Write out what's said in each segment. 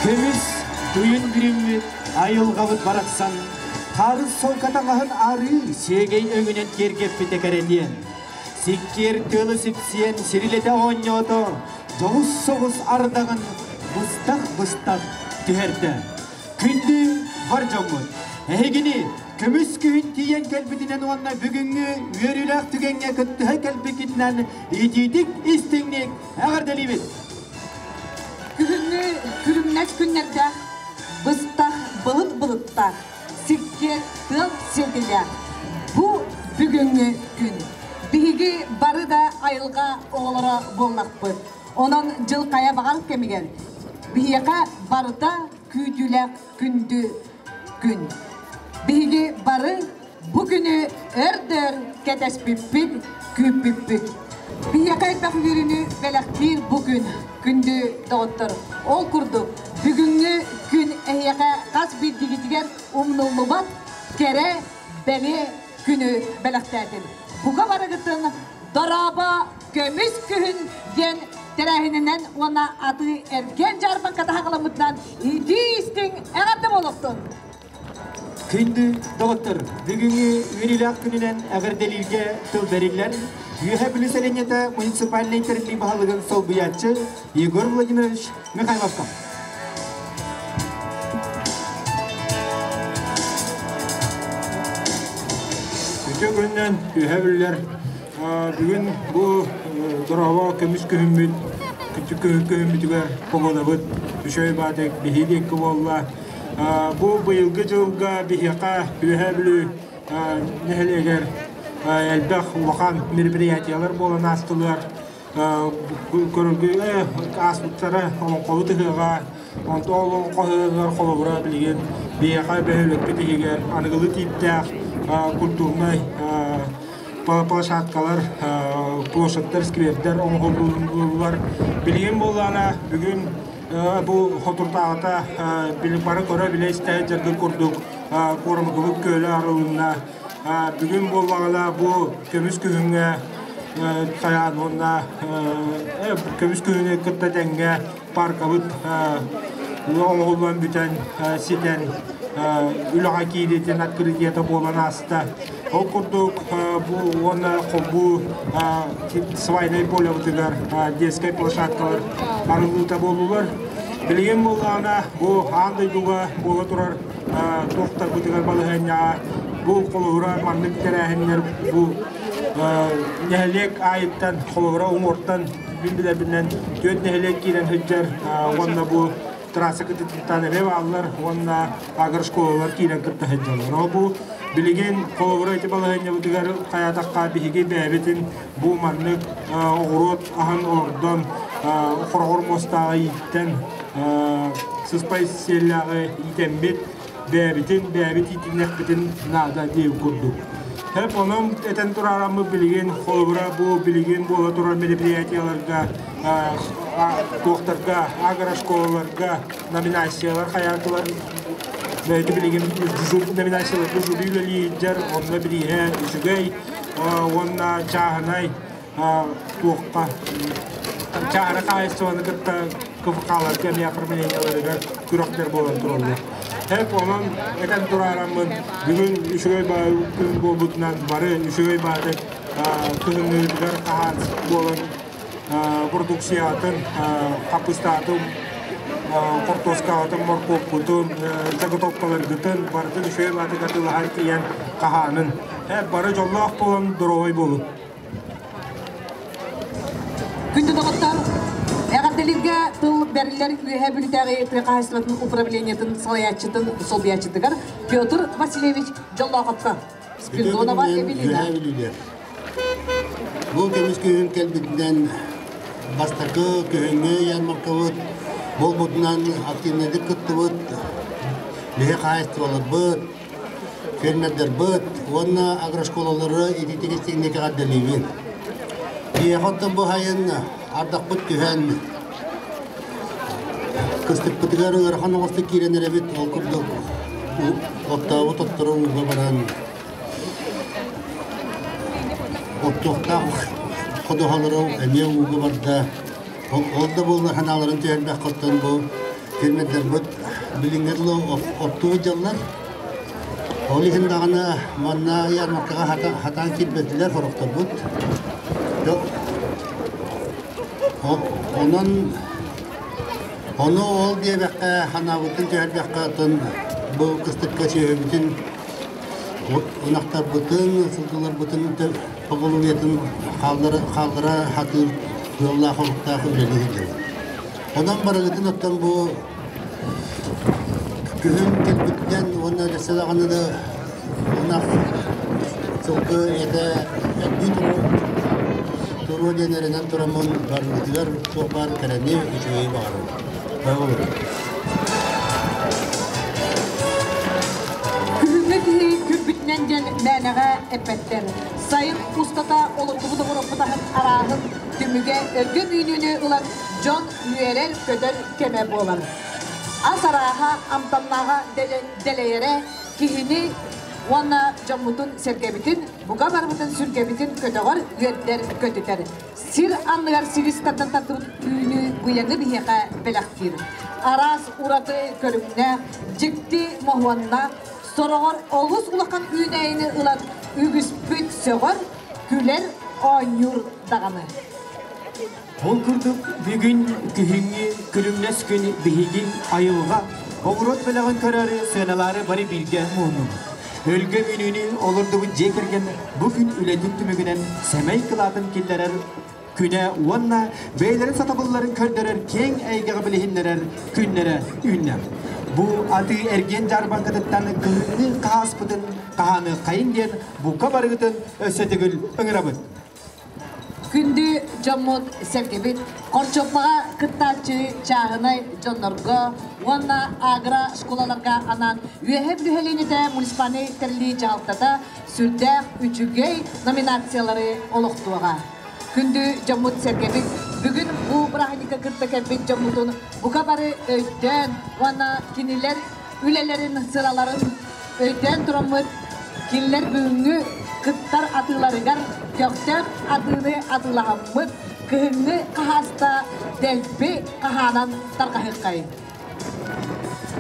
Көмүс дуйун бүрүммүт айылҕабыт барахсан хаарыс солко таҥаһын арыы сиэгэй өҥүнэн киэргэппитэ кэрэтиэн. Сиккиэр тыалы сипсиэн сирилэтэ оонньоото, дьоҕус соҕус ардаҕын быстах-быстах түһэрдэ. Күндү бар дьоммут, эһигини көмүс күһүн тиийэн кэлбитинэн уонна бүгүҥҥү үөрүүлээх түгэҥҥэ кыттыһа кэлбиккитинэн итиитик истиҥник эҕэрдэлиибит! Күһүҥҥү күлүмнэс күннэрдээх, быстах былыт былыттаах, сиккиэр тыал сиэтилээх. Бу бүгүҥҥү күн. Биһиги бары да айылҕа оҕолоро буоллахпыт. Онон дьыл хайа баҕар кэмигэр биһиэхэ барыта күүтүүлээх күндү күн. Биһиги бары бу күнү өр-дөр кэтэспиппит, күүппүппүт. Биһиэхэ элбэх үөрүүнү бэлэхтиир бу күн, күндү доҕоттор. Ол курдук, бүгүҥҥү күн эһиэхэ хас биирдиигитигэр умнуллубат кэрэ, бэлиэ күнү бэлэхтээтин. Бука барыгытын дорообо көмүс күһүн диэн тэрээһининэн уонна атыы-эргиэн дьаарбаҥката саҕаламмытынан итии-истиҥ эҕэрдэ буолуохтун! Күндү доҕоттор, бүгүҥҥү үөрүүлээх күнүнэн эҕэрдэлииргэ тыл бэриллэр Үөһээ Бүлүү сэлиэнньэтэ муниципальнай тэриллии баһылыгын солбуйааччы Егор Владимирович Михайловка. Үтүө күнүнэн Үөһээ Бүлүүлэр Бүгүн бу дорообо көмүс күһүммүт күһүммүтүгэр погодабыт үчүгэй баатык биһиги диэки буолла. Бу быйылгы дьылга биһиэхэ Үөһээ Бүлүү нэһилиэгэр элбэх улахан мероприятиелар буолан аастылар. Көрөргө ааспыттара олоҥхобут ыһыаҕа, онтон олоҥхо ыһыаҕар холобура билигин биһиэхэ бөһүөлэкпит иһигэр аныгылыы тииптээх культурнай площадкалар, площадьтар, сквердэр оҥоһуллуллар. Билигин буоллаҕына бүгүн бу хотурдааҕыта бары көрө-билэ истэ дьаргын курдук Куорамыкыбыт күөлэ арылынна. Бүгүн буоллаҕына бу көмүс күһүҥҥэ тайаан уонна көмүс күһүнү кытта тэҥҥэ паркабыт оҥоһуллан бүтэн ситэн үлэҕэ киириитин открытиета буолан ааста. Ол курдук бу уонна холбуу свайнай полябытыгар детскай площадкалар арыллыыта буоллулар. Билигин буоллаҕына бу аан дойдуга буола турар туохтарбытыгар балаһыанньаҕа бу холобура маннык тэрээһиннэр бу нэһилиэк аайыттан холобура уҥуортан мин билэрбинэн түөрт нэһилиэк киирэн сылдьар уонна бу трасса кытыытыттан эмиэ бааллар уонна агрошколалар киирэн кытта сылдьаллар. Ол бу билигин холобура ити балаһыанньабытыгар хайаатахха биһиги бэйэбитин бу маннык оҕуруот аһын олордон хороҕор муостааҕы ииттэн сыспай сиэллээҕи иитэммит бэйэбитин бэйэбит иитиннэхпитин наада диэн курдук. Хэп онон этэн тураараммыт билигин холобура бу билигин буола турар мероприятияларга туохтарга агрошколаларга номинациялар хайаатылар бэйти билигин номинацияларга жюри үлэлиир онно бирииһэ үчүгэй уонна чааһынай туохха чааһынай хаһаайыстыбаны кытта КФК-ларга эмиэ оформлениеларыгар күрэхтэр буолан тураллар. Хэп онон этэн тураараммын бүгүн үчүгэй күн буолбутунан бары үчүгэй баатык кыһыҥҥытыгар хаһаан буолан продукциятын, хаппыстаатын, хортуоскаҕытын, моркуоппутун, заготовкаларгытын барытын үчүгэй баатык атыылаһан тиийэн хаһаанын. Бары дьоллоох буолан, доруобай буолун. Күндү доҕоттор, эҕэрдэлииргэ тыл бэриллэр Үөһээ Бүлүүтээҕи тыа хаһаайыстыбатын управлениетын салайааччытын солбуйааччытыгар Петр Васильевич Дьоллоохопко. Спиридонова Эвелина. Үөһээ Бүлүүлэр. Бу көмүс күһүн кэлбитинэн бастакы күһүҥҥү ярмаркабыт буолбутунан активнайдык кыттыбыт биһи хаһаайыстыбаларбыт, фермердарбыт уонна агрошколалары ититик-истиҥник эҕэрдэлиибин. Биһиэхэ оттон бу сайын ардахпыт түһэн, кыстыкпытыгар ыарахан оҕустук киирэн эрэбит. Ол курдук оттообут оттору ууга баран оттуохтаах ходуһалары эмиэ ууга барда. Ол да буоллар санааларын түһэрбэххэ оттон бу. Фермердэрбит билиҥҥэ дылы оттуу сылдьаллар. Ол иһин даҕаны манна ярмаркаҕа хатаан киирбэтилэр сорохторбут. Онон ону ол диэбэххэ ханаабытын түһэрдэххэ атын бу кыстыкка сүөһүбүтүн ынахтарбытын, сылгыларбытын поголовьетын хааллара хааллара сатыыр сыаллаах-соруктаах үлэлии сылдьабыт. Онон барыгытын оттон бу күһүн кэлбитинэн уонна өссө даҕаны да ынах сылгы этэ элбии туруо туруо диэн эрэнэн тураммын барыбытыгар туох баар кэрэни, үчүгэйи баҕарабын. Баҕарабын. Күһүҥҥү киһи күлбүтүнэн диэн мээнэҕэ эппэттэр. Сайын устата олордубут оҥороппут аһын арааһын түмүгэ өлгөм үүнүүнү ылан дьон үөрэр-көтөр кэмэ буолар. Ас арааһа амтаннааҕа дэлэйэрэ киһини уонна дьоммутун-сэргэбитин бука барыбытын сүргэбитин көтөҕөр, үөрдэр-көтүтэр. Сир анныгар силис тардан тардыбыт үүнүү быйаҥы биһиэхэ бэлэхтиир. Араас ураты көрүҥнээх, дьикти моһуоннаах, сороҕор олус улахан үүнээйини ылан үгүспүт сөҕөр, күлэр, оонньуур даҕаны. Ол курдук бүгүн күһүҥҥү күлүмнэс күн биһиги айылҕа оҕуруот бэлэҕин көрөөрү сыаналаары бары бииргэ муһуннубут. Өлгөм үүнүүнү олордубут дьиэ кэргэн бу күн үлэтин түмүгүнэн сэмэй кылаатын киллэрэр күнэ уонна бэйэлэрин сатабылларын көрдөрөр киэҥ эйгэҕэ билиһиннэрэр күннэрэ үүннэ. Бу атыы эргиэн дьаарбаҥкатыттан кыһыҥҥы хаһааспытын хаһааныаххайын диэн бука барыгытын өссө төгүл ыҥырабыт. Күндү дьоммут, сэргэбит, хорчуоппаҕа кыттааччы чааһынай дьоннорго уонна агро школаларга анаан Үөһээ Бүлүү сэлиэнньэтэ муниципальнай тэриллии дьаһалтата сүрдээх үчүгэй номинациялары олохтуоҕа. Күндү дьоммут-сэргэбит, бүгүн бу бырааһынньыкка кытта кэлбит дьоммутун бука бары өйдөөн уонна кинилэр үлэлэрин, сыраларын өйдөөн тураммыт, кинилэр бүгүҥҥү кыттар атыыларыгар көхтөөх атыыны атыылаһаммыт, кыһыҥҥы хаһааста дэлби хаһаанан тарҕаһыаххайын.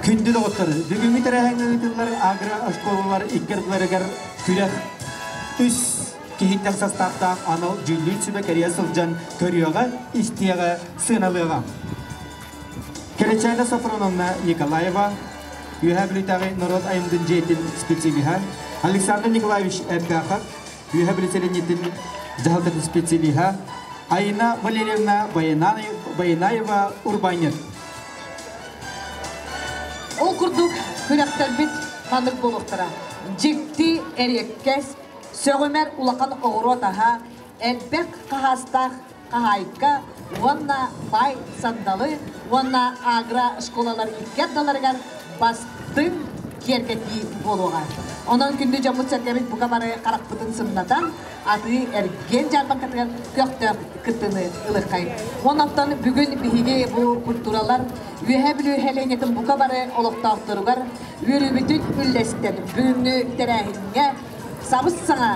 Күндү доҕоттор, бүгүҥҥү тэрээһиҥҥэ ыытыллар агро-оскуолалар икки ардыларыгар күрэх үс киһиттэн састааптаах анал дьүүллүүр сүбэ кэрийэ сылдьан көрүөҕэ, истиэҕэ, сыаналыаҕа. Кэрэчээнэ Софроновна Николаева, Үөһээ Бүлүүтээҕи норуот айымньытын дьиэтин специалиһа, Александр Николаевич Эрбяхов, Үөһээ Бүлүү сэлиэнньэтин дьаһалтатын специалиһа, Айна Валерьевна Баянаева урбаанньыт. Ол курдук күрэхтэрбит маннык буолуохтара. Дьикти эриэккэс, сөҕүмэр улахан оҕуруот аһа, элбэх хаһаастаах хаһаайка уонна баай сандалы уонна агро школалар икки ардыларыгар бастыҥ киэргэтии буолуоҕа. Онон күндү дьоммут-сэргэбит бука бары харахпытын сымнатан, атыы-эргиэн дьаарбаҥкатыгар көхтөөх кыттыыны ылыаххайын. Онон бүгүн биһиги бу культуралар Үөһээ Бүлүү сэлиэнньэтин бука бары олохтоохторугар үөрүүбүтүн үллэстэн бүгүҥҥү тэрээһиҥҥэ сабыс-саҥа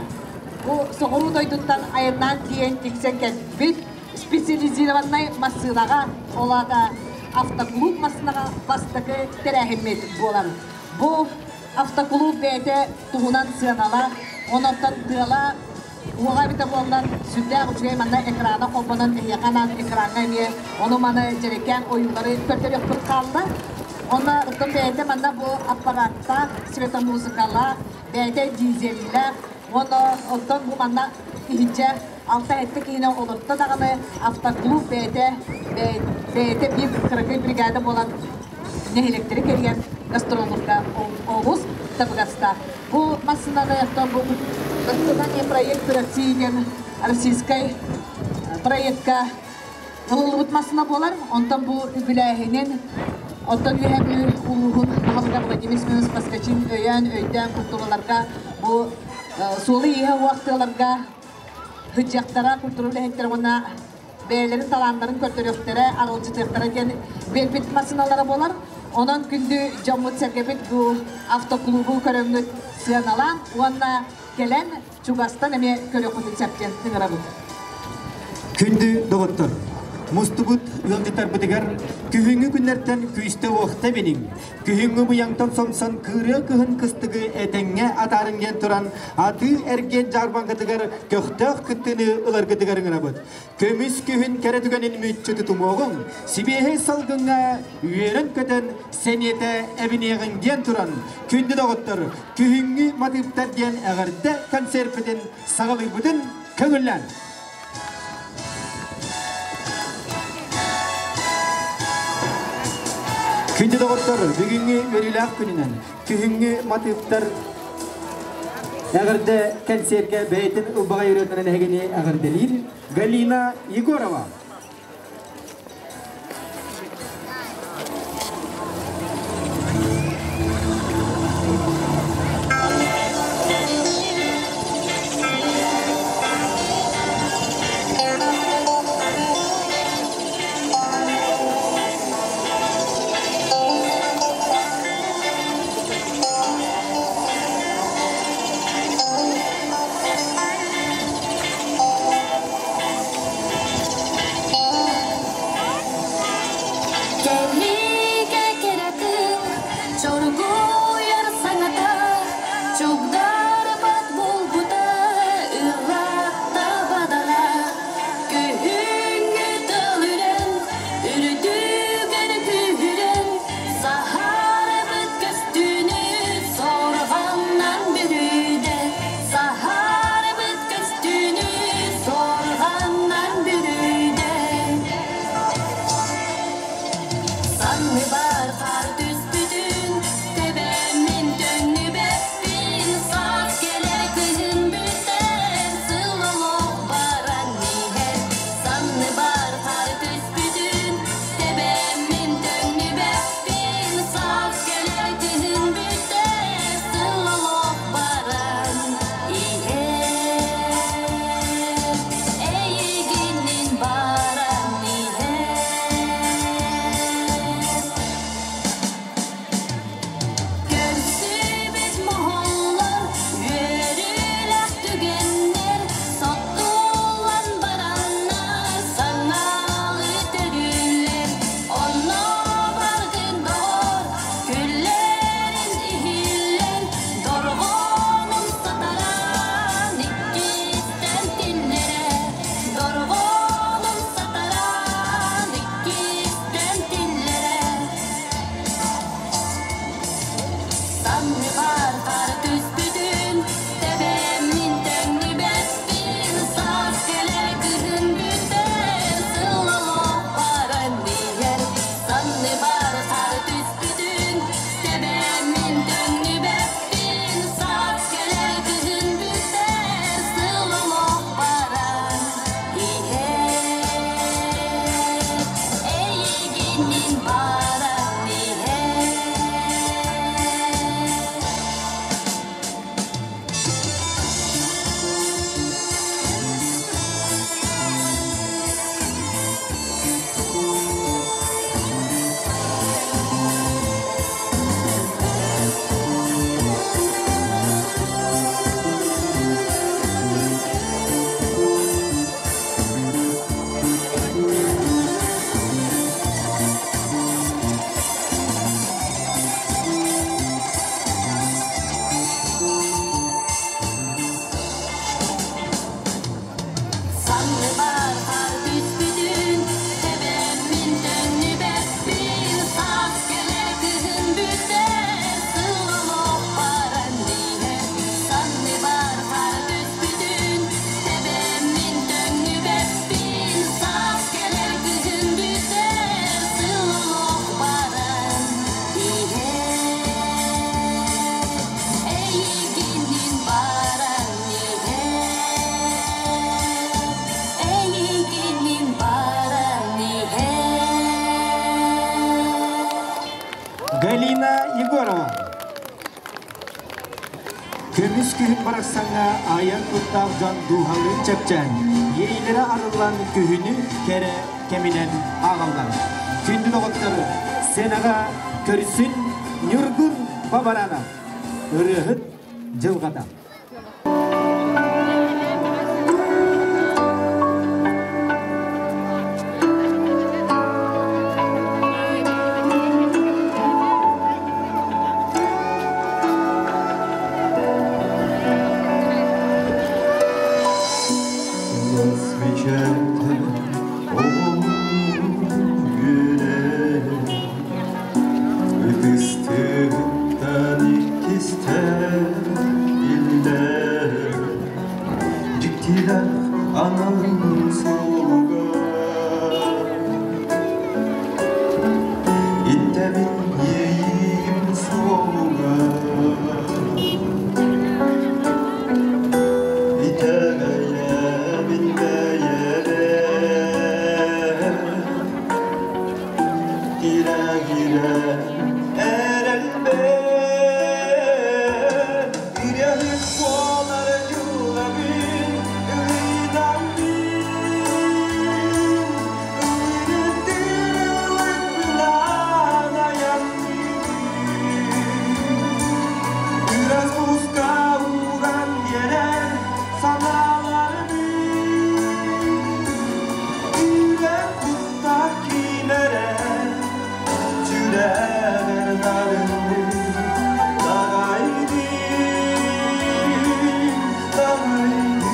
бу соҕуруу дойдуттан айаннаан тиийэн тиксэн кэлбит специализированнай массыынаҕа, ол аата автоклуб массыынаҕа бастакы тэрээһиммит буолар. Бу автоклуб бэйэтэ туһунан сыаналаах, онон тыала уоҕа эбитэ буоллар, сүрдээх үчүгэй манна экрана холбонон эһиэхэ анаан экраҥҥа эмиэ ону-маны дьэрэкээн ойуулары көрдөрүөхпүт хаалла. Онно оттон бэйэтэ манна бу аппараттаах, светомузыкалаах, бэйэтэ дизеллээх, уонна оттон бу манна иһирдьэ алта-сэттэ киһини олорто даҕаны автоклуб бэйэтэ бэйэтэ биир кыракый бригада буолан нэһилиэктэри кэрийэн гастроллурга олус табыгастаах. Бу массыынаны оттон бу национальный проект России диэн российскай проектка ылыллыбыт массыына буолар. Онтон бу үбүлээһинин оттон Үөһээ Бүлүү улууһун баһылыга Владимир Семенович Поскачин өйөөн, өйдөөн культураларга бу суолу-ииһэ уох тыаларга сыдьыахтара, культура үлэһиттэрэ уонна бэйэлэрин талааннарын көрдөрүөхтэрэ, аралдьытыахтара диэн биэрбит массыыналара буолар. Онон күндү дьоммут-сэргэбит бу автоклубу көрөҥҥүт сыаналаан уонна кэлэн чугастан эмиэ көрүөххүтүн сөп диэн ыҥырабыт. Күндү доҕоттор! Мустубут ыалдьыттарбытыгар күһүҥҥү күннэртэн күүстэ-уохта биниҥ, күһүҥҥү быйаҥтан сомсон кыырыа кыһын кыстыгы этэҥҥэ атаарыҥ диэн туран атыы-эргиэн дьаарбаҥкатыгар көхтөөх кыттыыны ыларгытыгар ыҥырабыт. Көмүс күһүн кэрэ түгэнин мүччү тутумуоҕуҥ, сибиэһэй салгыҥҥа үөрэн-көтөн сэниэтэ эбиниэҕиҥ диэн туран, күндү доҕоттор, күһүҥҥү матыыптар диэн эҕэрдэ концерпитин саҕалыырбытын көҥүллээн! Күндү доҕоттор, бүгүҥҥү үөрүүлээх күнүнэн күһүҥҥү матыыптар эҕэрдэ кэнсиэргэ бэйэтин ылбаҕай ырыатынан эһигини эҕэрдэлиир Галина Егорова. Кэлигэ кэрэтин чоргуйар саҥата чугдарбат буолбута ыраатта бадаҕа күһүҥҥү тыл үрэн үрдүгэр күүһүрэн саһарбыт көстүүнү сорҕаннан бүрүйдэ саһарбыт көстүүнү сорҕаннан бүрүйдэ Санныбар хаар түспүтүн, тэбэммин төннүбэппин, саас кэлэр кыһын бүтэр, сыл олох баран иһэр. Санныбар хаар түспүтүн, тэбэммин төннүбэппин, саас кэлэр кыһын бүтэр, сыл олох баран иһэр. Эйигиннин баран иһэр. Көрсүбүт моһоллор, үөрүүлээх түгэннэр соттуллан бараннар саҥалыы төрүүллэр. Онно баргын доҕор, күллэрин иһиллэр, дорҕоонум сатараан иккистэн тиллэрэ. Дорҕоонум сатараан иккистэн тиллэрэ. Санныбар хаар түспүтүн, тэбэммин төҥнүбэппин, саас кэлэр кыһын бүтэр, сыл олох баран иһэр. Санныбар хаар түспүтүн, тэбэммин төҥнүбэппин, саас кэлэр кыһын бүтэр, сыл олох баран иһэр. Эйигиннин баран иһэр. Санныбар хаар түспүтүн, тэбэммин төннүбэппин, саас кэлэр кыһын бүтэр, сыл олох баран иһэр. Санныбар хаар түспүтүн, тэбэммин төннүбэппин, саас кэлэр кыһын бүтэр, сыл олох баран иһэр. Эйигиннин баран иһэр. Эйигиннин баран иһэр. Галина Егорова. Көмүс күһүн барахсаҥҥа айан куттаах дьон дууһалыын чэпчээн, иэйилэрэ арыллан күһүнү кэрэ кэминэн ааҕаллар. Күндү доҕоттор, сценаҕа көрсүн Ньургун Бабаранов, ырыаһыт дьылҕата. Үчүгэйчээтэ оҕолуу үөрэ Ытыстыттан иккистэ иллэр Дьиктилээх аналын суолугар Итэбин иэйиим суолугар Итэҕэйэбин бэйэбэр Тирэгирэ эрэлбэр Ирэһит буолар дьыллабын Ылынаммын Ылынытырылыкпынан айанныыбын Biraz buzka uğran gelen санааларбын Үрэх куттах кимэрэ сүрэҕэр нарынныы Даҕайдым, даҕайдым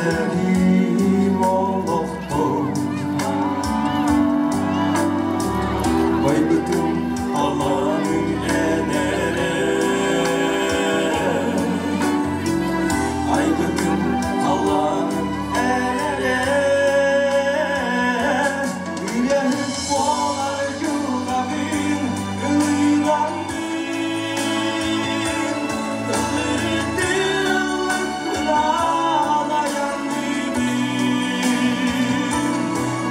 Кэнсимэтэҕим олохтон Байбытым аланың энэрэ Айбытым аланың энэрэ Үрэһит буолар дьылҕабын ылынаммын Ылырытыллыкпынан айанныыбын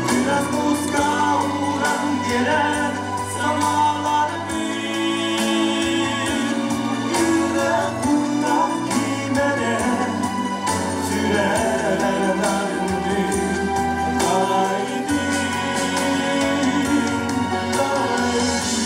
Biraz buzka uğran gelen санааларбын Үрэх куттах кимэрэ сүрэҕэр нарынныы Даҕайдым, даҕайдым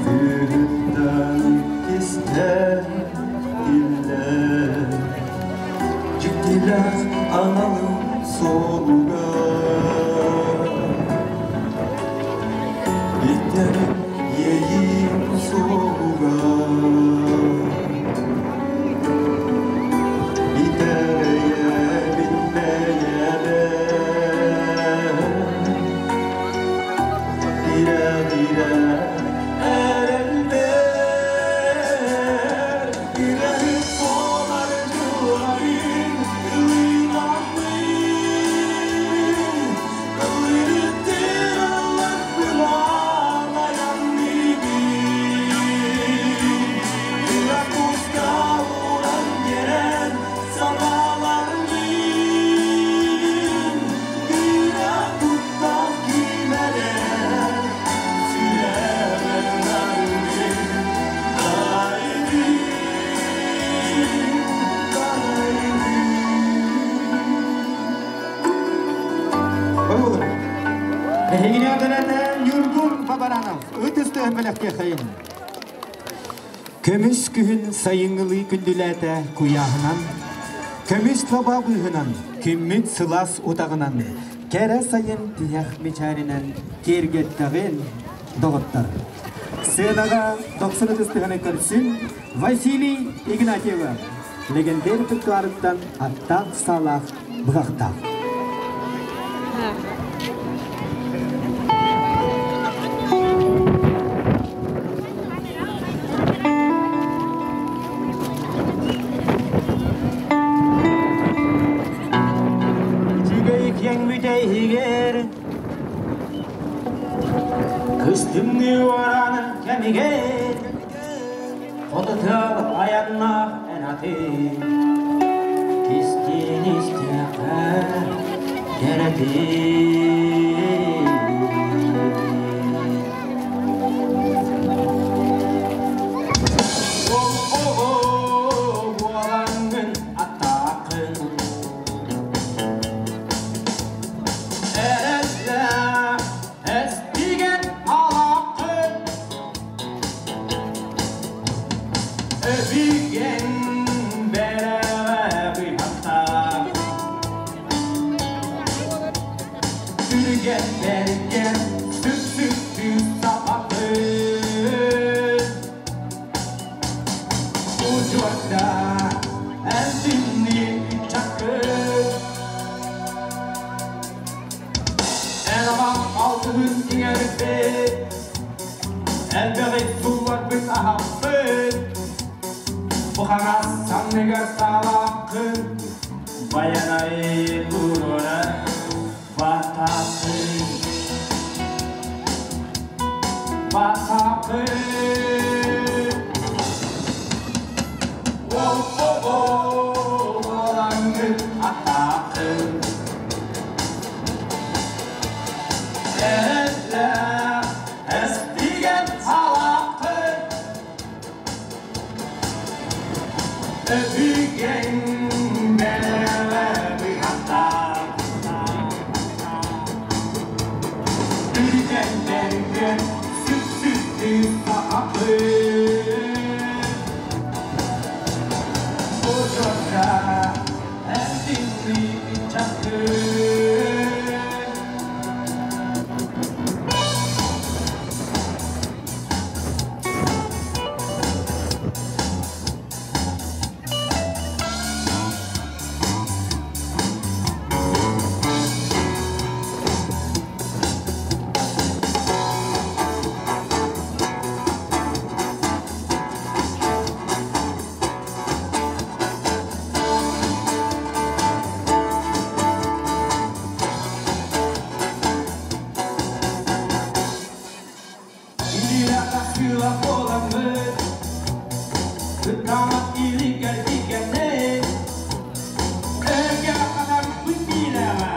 Ытыстыгыттан иккистэн иллэр Дьиктилээх аналым суолугар Итэбин иэйиим суолугар Итэҕэйэбин бэйэбэр Ирэ-ирэ эрэлбэр Ирэһит буолар дьылҕабын ылынаммын Ылырыттыр ыллыкпынан айанныыбын Үрэх куска ууран биэрэн санааларбын Үрэх куттах кимэрэ сүрэҕэр нарынныы Даҕайдым, даҕайдым Olur. Эһигини адырата Ньургун Бабаранов ытыс тыаһын бэлэхтиэхэйин. Көмүс күһүн сайыҥҥылыы күндүлээтэ куйааһынан, көмүс лаба быыһынан, күммүт сылаас утаҕынан, кэрэ сайын тиһэх мичээринэн киэргэттэҕин доҕоттор. Сценаҕа дохсун ытыс тыаһыны көрсүн Василий Игнатьева, легендар репертуарыттан аттаах саалаах быһахтаах. Иһигэр Кыстымны оранын кэмигэр Хотутал аяннаах эн атын Кистин истиэхэ кэрэтин. Ол буолаҥҥын аттааххын Эрэллээх эстиген алааххын Өбүгэн бэрэҕэ быһахтаах Түргэн бэргэн сүк-сүктүү сапакын Учуотта эн чакын Эн аҕам алтыһын иҥэрбит Элбэҕи сулларбыт аһаппыт Бу хаҥас санныгар саалааххын Байанай туруора батааххын Батааххын Ол-ол-ол аттааххын Эрэллээх эстиген салааххын Өбүгэҥ бэлэҕэ быһахтаах Түргэн бэргэн сүк-сүктүү сахаппын Учуотта эн чакын. Илиилээх буоламмыт Ыккаамат илигэр тикэннэ Өргө хатарбыт биилэҕэ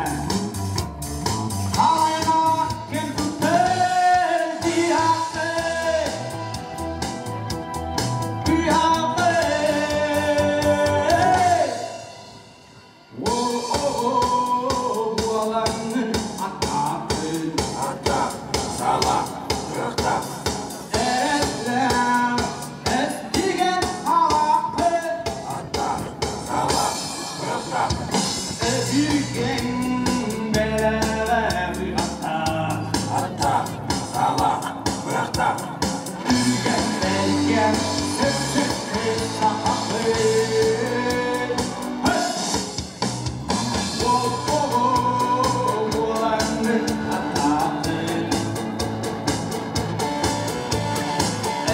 Хаайга кэм туттар диахты Диахты О-о-о буолаҥҥын аттааххын Ата, сала, бырахтах. Эрэллээх эстиген алааххын Ата, сала, бырахтах. Өбүгэҥ бэлэҕэ быһахтаах Ата, сала, бырахтах. Түргэн бэргэн сөп-сөпкө сахаппын Ол-ол-ол буолаҥҥын аттааххын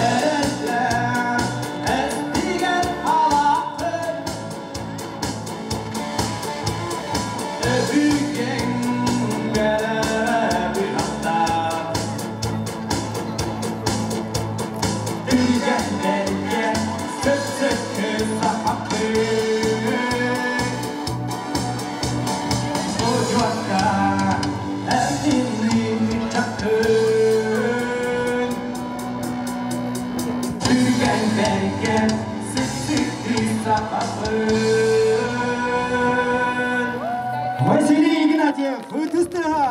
Эрэллээх эстиген алааххын Өбүгэҥ бэлэҕэ быһахтаах Түргэн бэргэн сөп-сөпкө сахаппын Учуотта эн чакын Түргэн бэргэн сүк-сүктүү сахаппын Василий Игнатьев, ытыс тыаһа!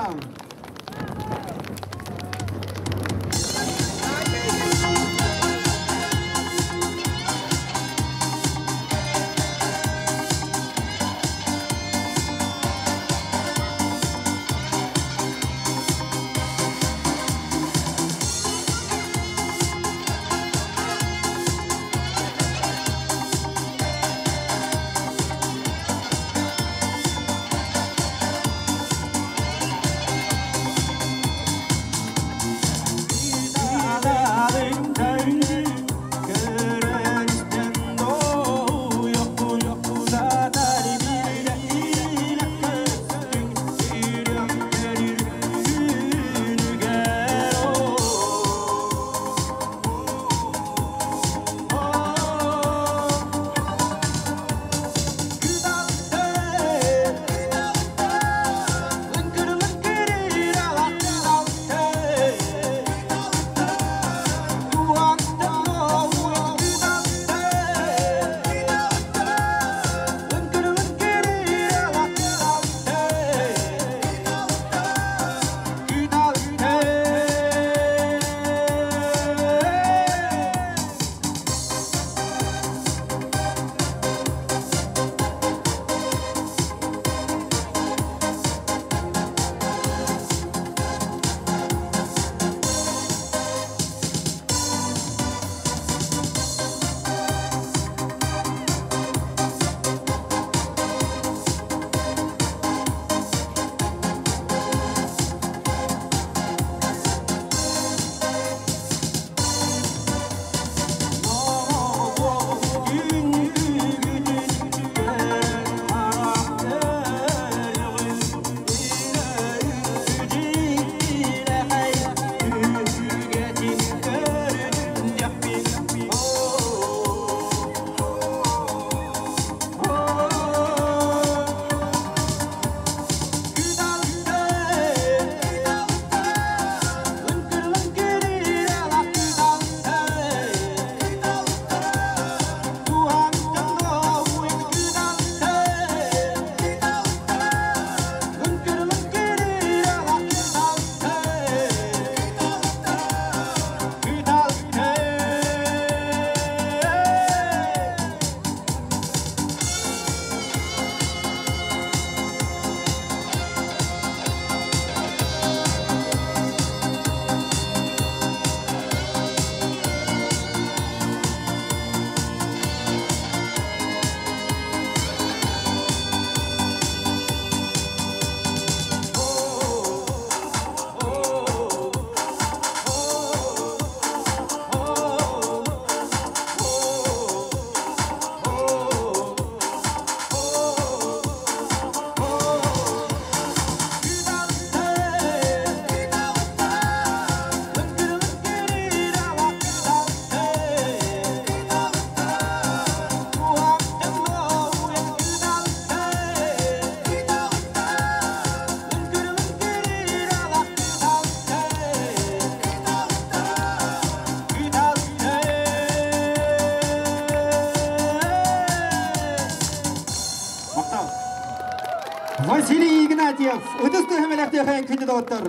Василий Игнатьев, ытыс тыаһа күндү доҕоттор.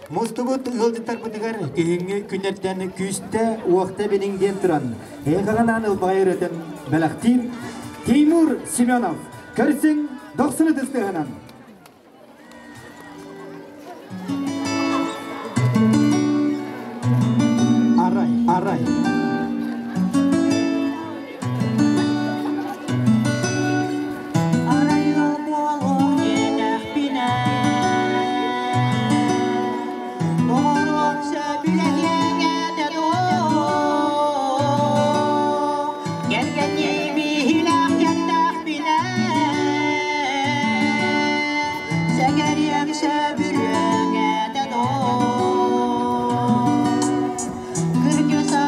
Мустубут ыалдьыттарбытыгар күһүҥҥү күннэртэн күүстэ уохта эбиниҥ диэн туран, эйэҕэҕинаан ылбаҕай ырыатын бэлэхтиир Тимур Семенов. Көрсүҥ дохсун ытыс тыаһынан. Арай, арай. Арай ыал буолуох диэтэхпинэ, доҕоруом сөбүлэһиэҥ этэ дуо? Кэргэннии биһилэх кэттэхпинэ, сэгэриэҥ сөбүлүөҥ этэ дуо? Кырдьыса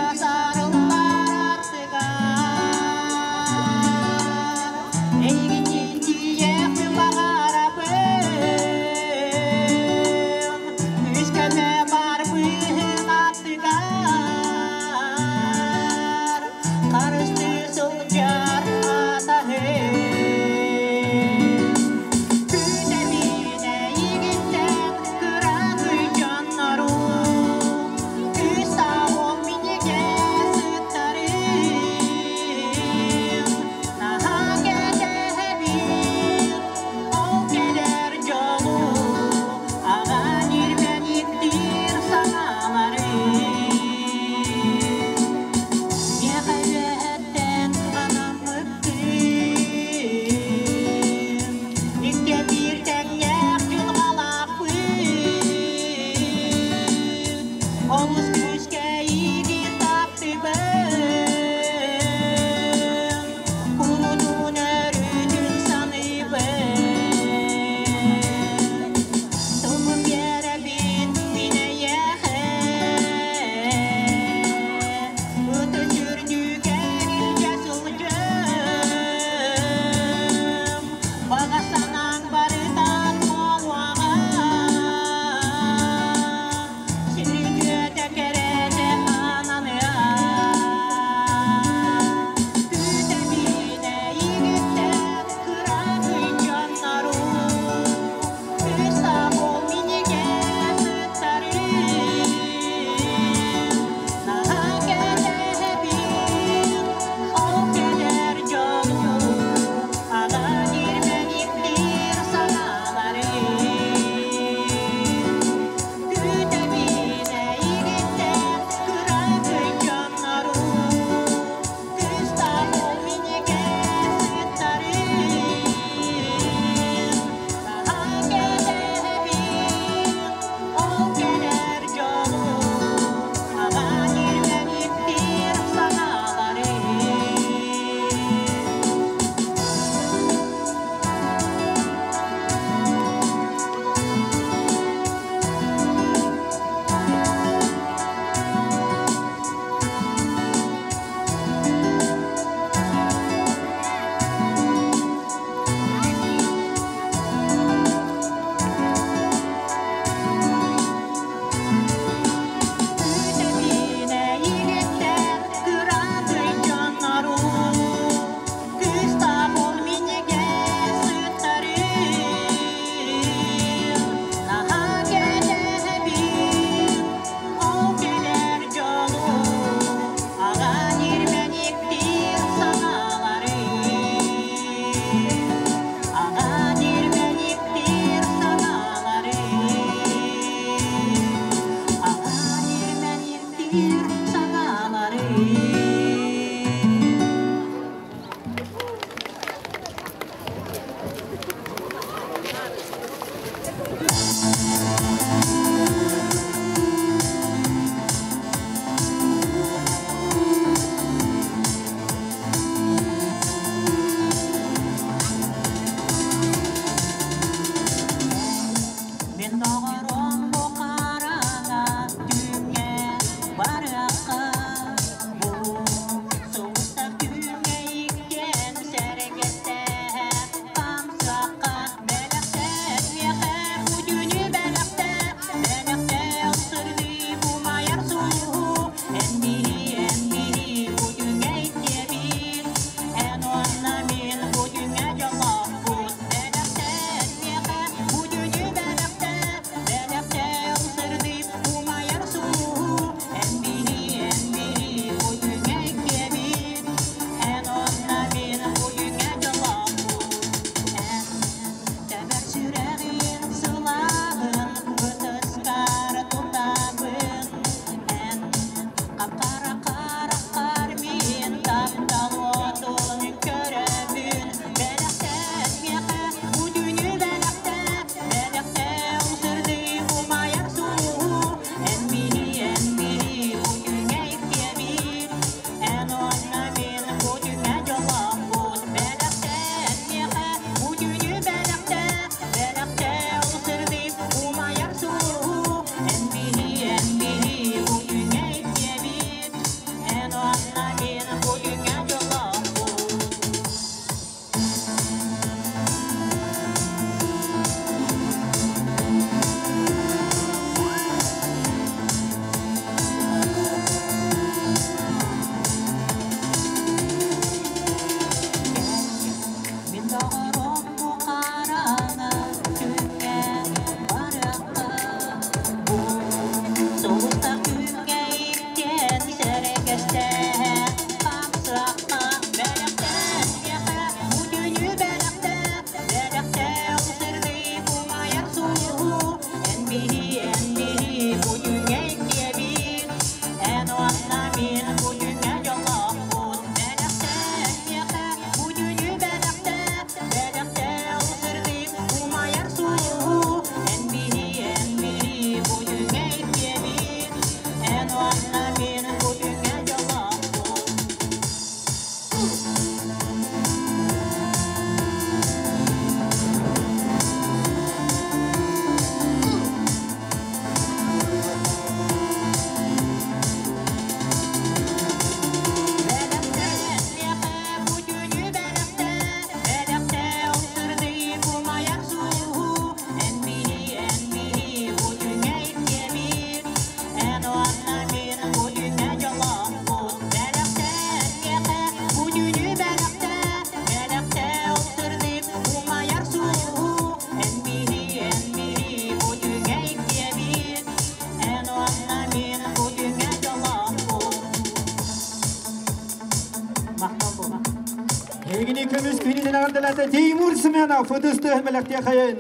Көмүс күнүнэн эҕэрдэлээтэ Тимур Семенов ытыс тыаһын бэлэхтиэхэйин.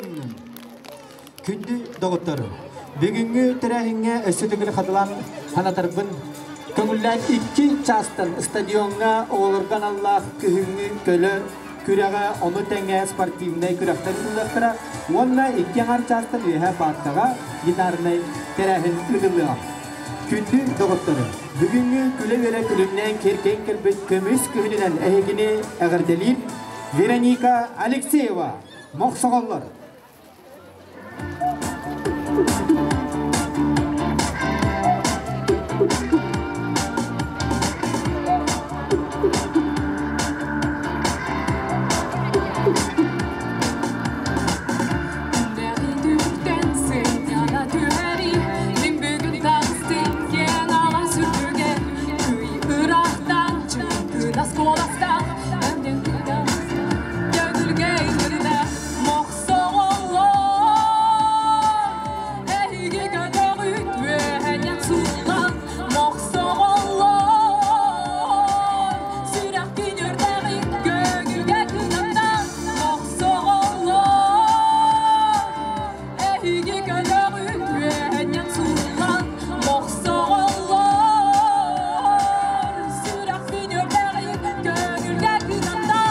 Күндү доҕоттор, бүгүҥҥү тэрээһиҥҥэ өссө төгүл хатылаан санатарбын көҥүллээн икки чаастан стадиоҥҥа оҕолорго аналлаах күһүҥҥү көлө күрэҕэ, ону тэҥэ спортивнай күрэхтэр ыытыллыахтара уонна икки аҥар чаастан үөһэ пааркаҕа гитарнай тэрээһин ыытыллыаҕа. Күндү доҕоттору, бүгүҥҥү күлэ-үөрэ күлүмнээн киэркэйэн кэлбит көмүс күһүнүнэн эһигини эҕэрдэлиир Вероника Алексеева, Мохсоҕоллор. Күннэри сыняна түһэри, мин бүгүн таҕыстым киэҥ алаас үрдүгэр. Кый ыраахтан, чыҥкынас куоластаах, көтүлгэ ыҥырда мохсоҕоллор. Эһиги көтөҕүт үөһэнэн сууллан мохсоҕоллор. Сүрэхпин үрдэҕин көҥүлгэ кынаттаан мохсоҕоллор. Эһиги көтөҕүт үөһэнэн сууллан мохсоҕоллор. Сүрэхпин үрдэҕин көҥүлгэ кынаттаан.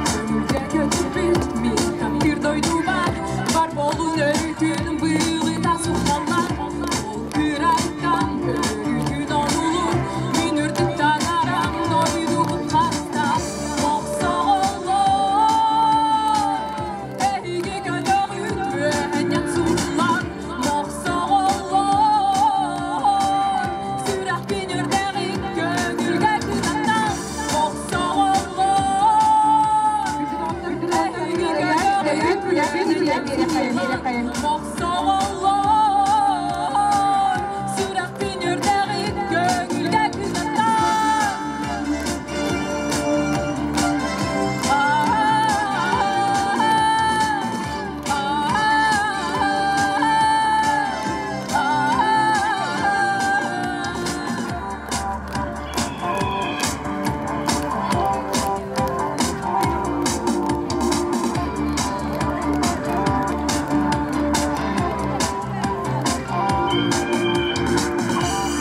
Көҥүлгэ көтүппүт мин таптыыр дойдубар, бар буолун өрүтүн быылыта сухталлар. Ол кыраттан өрүтүн онулур, мин үрдүк танарам дойдубун харыстаан. Мохсоҕоллор, эһиги көтөҕүт үөһэннэн сууллан, мохсоҕоллор. Сүрэхпин үрдэҕин көҥүлгэ кынаттаан, мохсоҕоллор. Эһиги көтөҕүт үөһэннэн сууллан, мохсоҕоллор. Сүрэхпин үрдэҕин көҥүлгэ кынаттаан.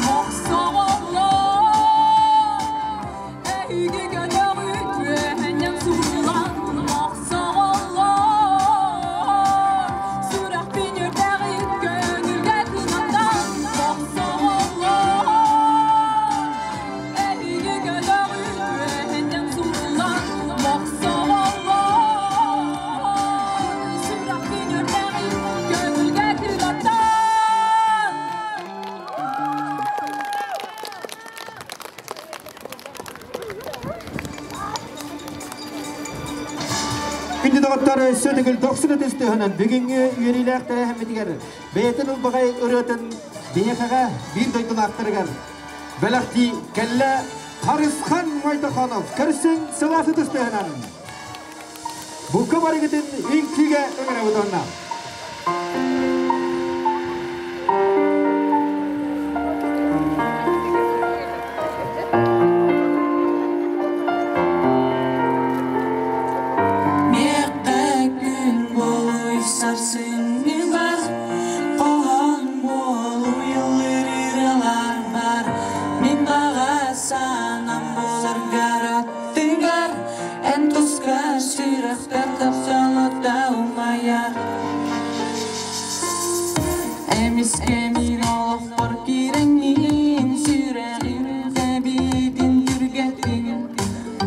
Мохсоҕоллор, эһиги көтөҕүт үөһэннэн сууллан, мохсоҕоллор. Сүрэхпин үрдэҕин көҥүлгэ кынаттаан, мохсоҕоллор. Эһиги көтөҕүт үөһэннэн сууллан, мохсоҕоллор. Сүрэхпин үрдэҕин көҥүлгэ кынаттаан. Күндү доҕоттор, өссө төгүл дохсун ытыс тыаһынан бүгүҥҥү үөрүүлээх тэрээһиммитигэр бэйэтин ылбаҕай ырыатын биһиэхэҕэ биир дойдулаахтарыгар бэлэхтии кэллэ Харысхан Мойтохонов. Көрсүҥ сылаас ытыс тыаһынан. Бука барыгытын үҥкүүгэ ыҥырабыт онно. Миэхэ күн буолуй сарсыҥҥыбар, хоһоон буолуй ыллыыр бар. Мин баҕа санаам буоларгар аттыгар, эн тускар сүрэхпэр тапталата умайар. Эмискэ мин олохпор киирэҥҥин, сүрэҕим тэбиитин түргэттиҥ.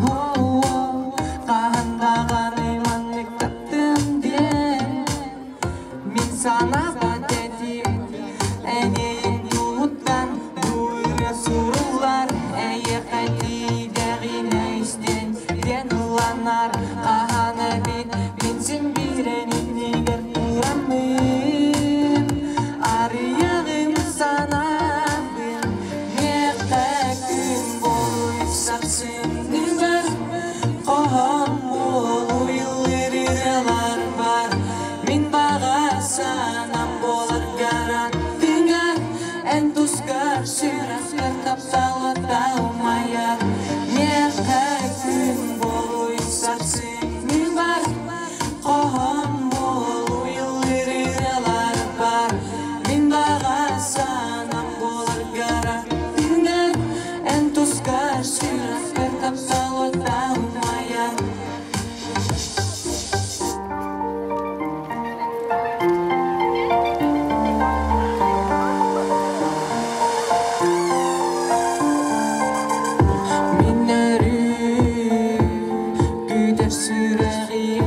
О, хаһан даҕаны маннык таптым диэн мин санаабат этим. Эн иэйиҥ туһуттан бу ырыа суруллар эйиэхэ. Сарсыҥҥыбар хоһоон буолуй ыллыыр бар. Мин баҕа санаам буолар гарантыгар эн тускар сүрэхпэр таптала умайар. Миэхэ күн буолуй сарсыҥҥыбар хоһоон буолуй ыллыыр бар. Мин баҕа санаам буолар гарантыгар эн тускар сүрэхпэр таптала умайар. Мин өрүү күүтэр сүрэҕим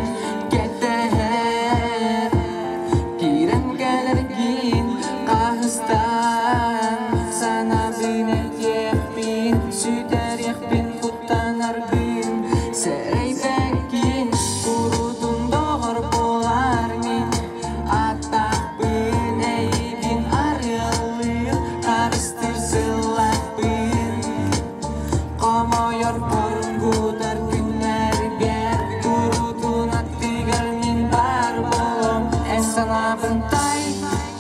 кэтэһэр, киирэн кэлэргин хаһыстан санаабын этиэхпин, сүтэриэхпин куттанарбын сэрэйбэккин. Куруутун доҕор буолар мин аттаахпын, эйигин арыаллыыр харыстыыр сыллаахпын. Хомойор хорунгутар күннэргэр куруутун аттыгар мин баар буолуом. Эн санаабын тай,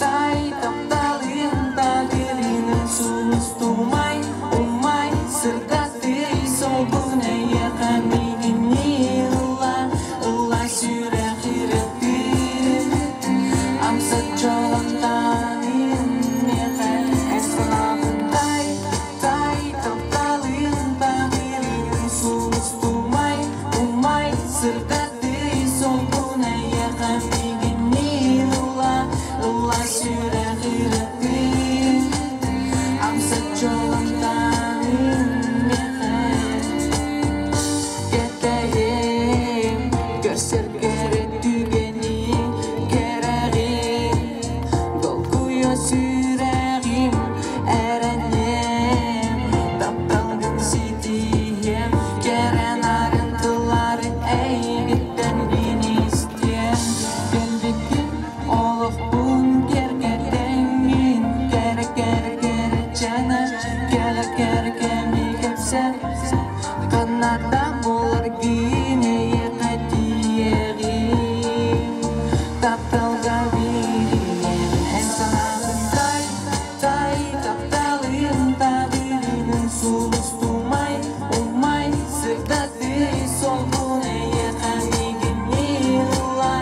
тай, тапталын тағдырының сулус умай, умай, сырдатый солбун эйиэхэ миигин ылла, ылла сүрэх ирэтин. Амсат жолоттанын миэхэ эн санаабын тай, тай, тапталын тағдырының сулус умай, умай, сырдатый солбун эйиэхэ миигин ылла, ылла сүрэх ирэтин. Амсат жолоттанын миэхэ. Кэтэһиэм, көрсөр кэрэ түгэни кэрэҕин, долгуйа сүрэҕим эрэниэм, тапталгын ситиһиэм, кэрэ нарын тыллары эйигиттэн мин истиэм. Кэлбиккин олохпун киэргэтэҥҥин, кэрэ кэрэ кэрэ чана, кэлэ кэрэ кэми кэпсэ, ханна буоларгын эйиэхэ тиийиэҕим, тапталга бириниэм. Эн санаабын тай, тай, тапталын тағдырының сулус умай, умай, сырдатый солбун эйиэхэ миигин ылла,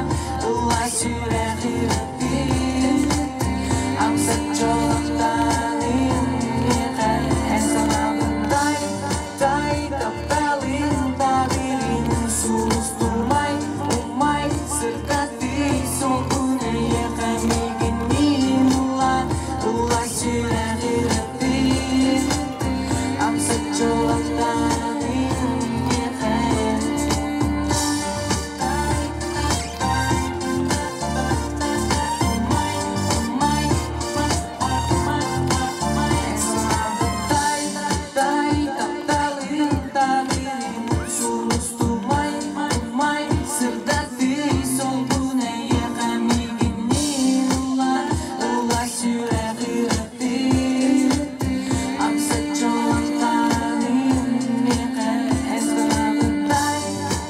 ылла сүрэх ирэтин. Амсат жолоттанын миэхэ эн санаабын тай, тай, тапталын тағдырының сулус умай, умай, сырдатый солбун эйиэхэ миигин ылла, ылла сүрэх ирэтин. Амсат жолоттанын миэхэ. Тай, тай, тапталын тағдырының сулус умай, умай, сырдатый солбун эйиэхэ миигин ылла, ылла сүрэх ирэтин. Амсат жолоттанын миэхэ эн санаабын тай,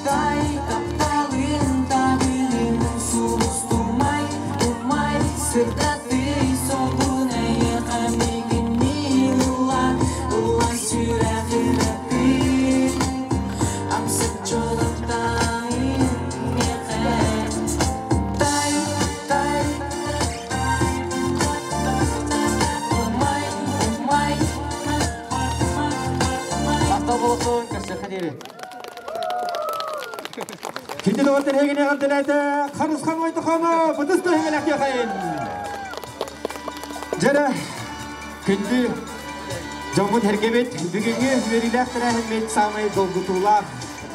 тай, тапталын тағдырының сулус умай, умай, сырдатый солбун эйиэхэ миигин ылла, ылла сүрэх ирэтин. Амсат жолоттанын миэхэ. Тай, тай, умай, умай. Махтал буолуохтун, көрсүөххэ диэри. Күндү доҕоттор, эһигини эҕэрдэлээтэ Харысхан Войтохоно бытыс тыаһын. Дьэ, күндү дьоммут-сэргэбит, бүгүҥҥү үөрүүлээх тэрээһиммит саамай долгутуулаах,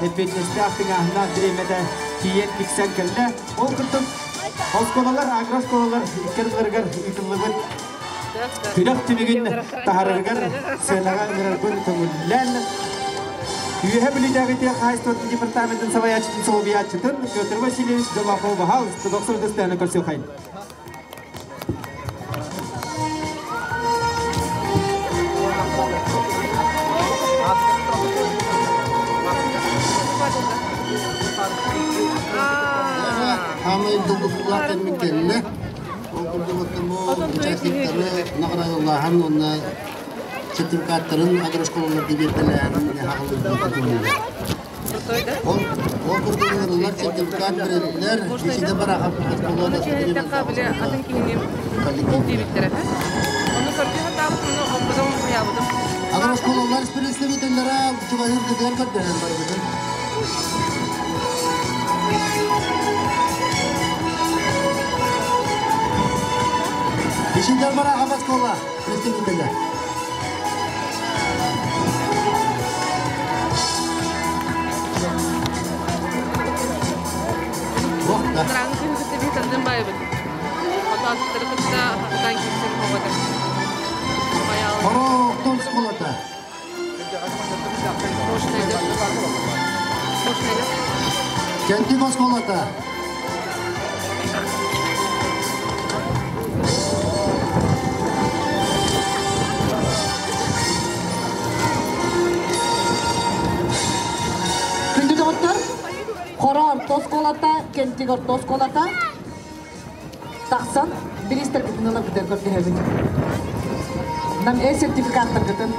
эппиэтинэстээх тыҥааһыннаах бириэмэтэ тиийэн тиксэн кэллэ. Ол курдук, оскуолалар, агрооскуолалар икки ардыларыгар ыытыллыбыт күрэх түмүгүн таһаарарыгар сыанаҕа ыҥырарбын көҥүллээҥ. Үөһээ Бүлүүтээҕи тыа хаһаайыстыбатын департаментын салайааччытын солбуйааччытын Петр Васильевич Долахов пожалуйста, дохсун ытыс көрсүөххэйиҥ. дойдулаах кэммит кэллэ. Ол курдук оттон бу участниктары наҕараадалааһын уонна сертификаттарын агрошколаларга биэртэлээһин хаалларбыт. Ол ол курдук ыҥырыллар сертификат бэриллэр, исиде барахап оскуола Агрошколалар представителлара чугаһыыр кытыгар көрдөһөн барбытын. Исиндер Барахов оскуола представителя. Хорохтон школата. Кентик оскуолата. Күндү доҕоттор, Хоро орто оскуолата, Кентик орто оскуолата тахсан бириистэргитин ыларгытыгар көрдөһөбүт. Нам э сертификаттаргытын.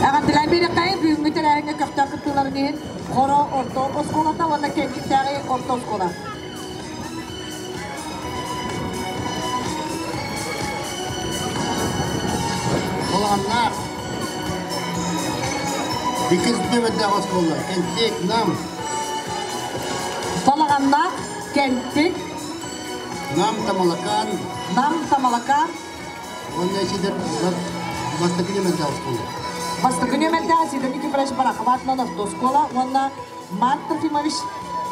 Эҕэрдэлээн биэриэххэйин бүгүҥҥү тэрээһиҥҥэ көхтөөх кыттыыларын иһин Хоро орто оскуолата уонна Кэнтиктээҕи орто оскуола. Балаҕаннаах Иккис нүөмэрдээх оскуола Кэнтик Нам Балаҕаннаах Кэнтик Нам Тамалакаан Нам Тамалакаан уонна Сидор бастакы нүөмэрдээх оскуола. Бастакы нүөмэрдээх Сидор Никифорович Барахов аатынан орто оскуола уонна Марк Трофимович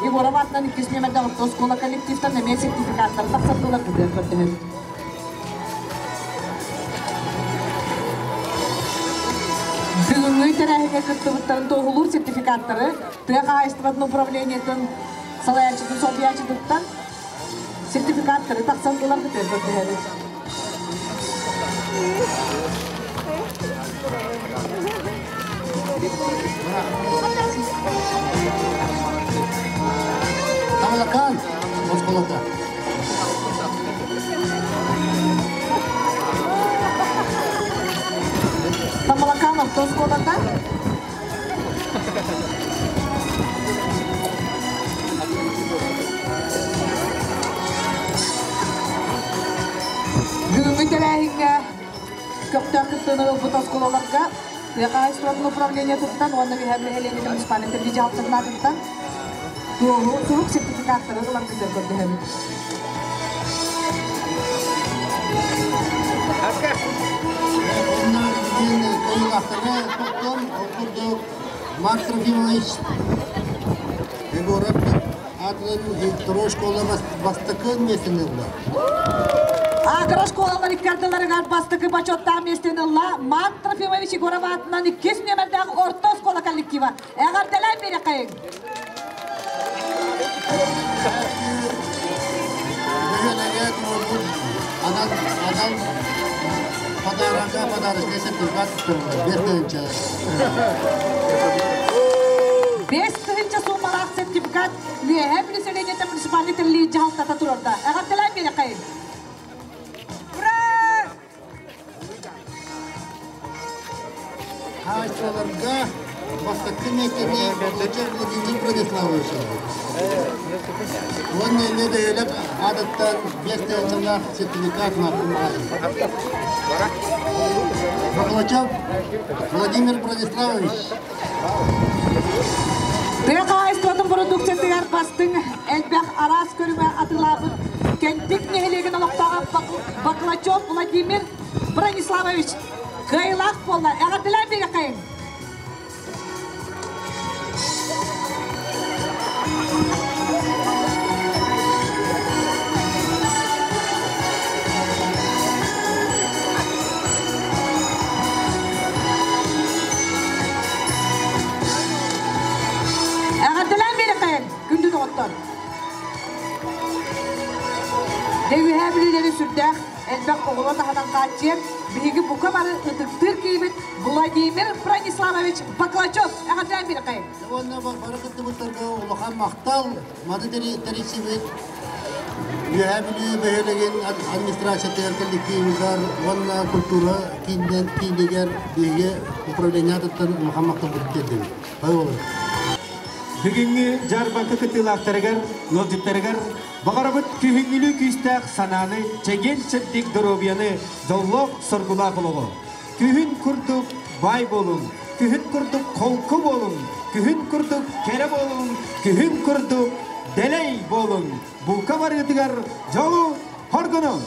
Егоров аатынан иккис нүөмэрдээх орто оскуола коллективтан эмиэ сертификаттары тахсардылар кытыар көрдөһөбүт. Бүгүҥҥү тэрээһиҥҥэ кыттыбыттарын туоһулуур сертификаттары тыа хаһаайыстыбатын управлениетын салайааччытын солбуйааччытыттан сертификаттары тахсан ылар кытыар көрдөһөбүт. Тамалакаан оскуолата. Тамалакаан орто оскуолата. Бүгүҥҥү тэрээһиҥҥэ көхтөөх кыттыыны ылбыт оскуолаларга тыа хаһаайыстыбатын управлениетыттан уонна Үөһээ нэһилиэнньэтин муниципальнай тэрилтэ дьаһалтатын аатыттан туоһу сурук сертификаттары ыларгытыгар көрдөһөбүт. Онно билигин кыайыылаахтары тоттон, ол курдук Марк Трофимович Егоров аатынан второй школа бастакы миэстэни ылла. Агрошколалар икки ардыларыгар бастакы бочуоттаах миэстэни ылла Марк Трофимович Егоров аатынан иккис нүөмэрдээх орто оскуола коллектива. Эҕэрдэлээн биэрэххэйиҥ! Бөһүөлэгэ туруорбут анал анал подарокка подарочный сертификат туттарыллар. 5000. 5000 суумалаах сертификат Үөһээ Бүлүү сэлиэнньэтэ муниципальнай тэриллии дьаһалтата туруорда. Эҕэрдэлээн биэрэххэйиҥ! Хааччыларга бастакы миэстэни Бочар Владимир Владиславович ылбыт. Уонна эмиэ бөһүөлэк аатыттан 5000-лаах сертификат Баклачев Владимир Владиславович. Тыа хаһаайыстыбатын продукциятыгар бастыҥ элбэх араас көрүҥэ атыылаабыт Кэнтик нэһилиэгин олохтооҕо Баклачев Владимир Брониславович кыайыылаах буолла. Эҕэрдэлээн биэриэххэйиҥ! Эҕэрдэлээн биэрэххэйиҥ, күндү доҕоттор! Дьэ үөһээ бүлүүлэри сүрдээх элбэх оҕолор таһынан хааччыйан, биһиги бука бары ытыктыыр киһибит Владимир Брониславович Баклачев эҕэрдэлээн биэрэххэйиҥ! Уонна бары кыттыбыттарга Улахан махтал маны тэрийсибит Үөһээ Бүлүү бөһүөлэгин администрациятыгар коллективыгар уонна культура киининэн киинигэр биһиги управлениетыттан улахан махталбытын тиэрдэбит. Ой Бүгүҥҥү дьаарбаҥка кыттыылаахтарыгар, ыалдьыттарыгар баҕарабыт күһүҥҥүлүү күүстээх санааны, чэгиэн-чэбдик доруобуйаны, дьоллоох соргулаах олоҕу. Күһүн курдук баай буолуҥ, күһүн курдук холку буолуҥ, күһүн курдук кэрэ буолуҥ, күһүн курдук дэлэй буолуҥ. Булка барыытыгар дьолу хоргунуҥ!